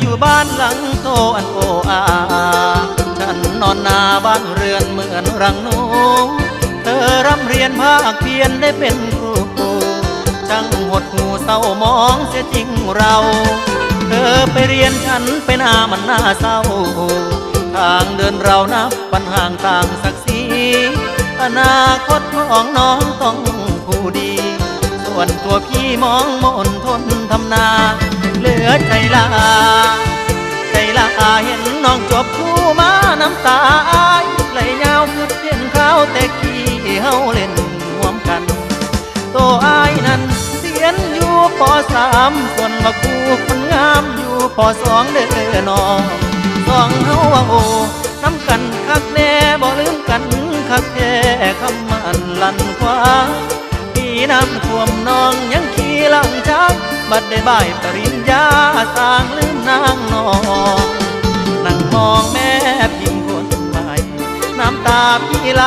ຢູ່ບ້ານຫຼັງໂຕອັນໂອອາ ສັນນອນໜ້າບ້ານເຮືອນເໝືອນລັງໜູ ເທີຮ່ຳຮຽນພາກພຽນໄດ້ເປັນຄູ ຊ່າງຫົດຫູເສົ້າໝອງເສຍຈິງເຮົາ ເທີໄປຮຽນ ສັນໄປນາມັນໜ້າເສົ້າ ທາງເດີນເຮົານັບປັນຫ່າງຕ່າງສັກ ສີ ອະນາຄົດຂອງນ້ອງຕ້ອງຜູ້ດີ ສ່ວນຕົວພີ່ມອງມາອົນທົນທຳນາ ເຫຼືອໃຈຫຼ້າ ໃຈຫຼ້າເຫັນນ້ອງຈົບຄູມາ ນ້ຳຕາອ້າຍໄຫຼຍາວ ຄິດເຫັນຄາວແຕ່ກີ້ເຮົາເຫຼັ້ນຮ່ວມກັນ ໂຕອ້າຍນັ້ນຮຽນຢູ່ ປໍສາມ ສ່ວນວ່າຄູຄົນງາມຢູ່ ປໍສອງເດີນ້ອງ ສອງເຮົາເວົ້າ ນຳກັນຄັກແນ່ ບໍ່ລືມກັນຄັກແທ້ ຄຳໝັ້ນລັ່ນຂວາງ ປີນ້ຳຖ້ວມນ້ອງຍັງຂີ່ຫຼັງຊ້າງ ບັດໄດ້ບາຍປະລິນຍາ ສ້າງລືມນາງນ້ອງ ນັ່ງມອງແມ່ພິງຄົນໃໝ່ ນ້ຳຕາພີ່ໄຫຼ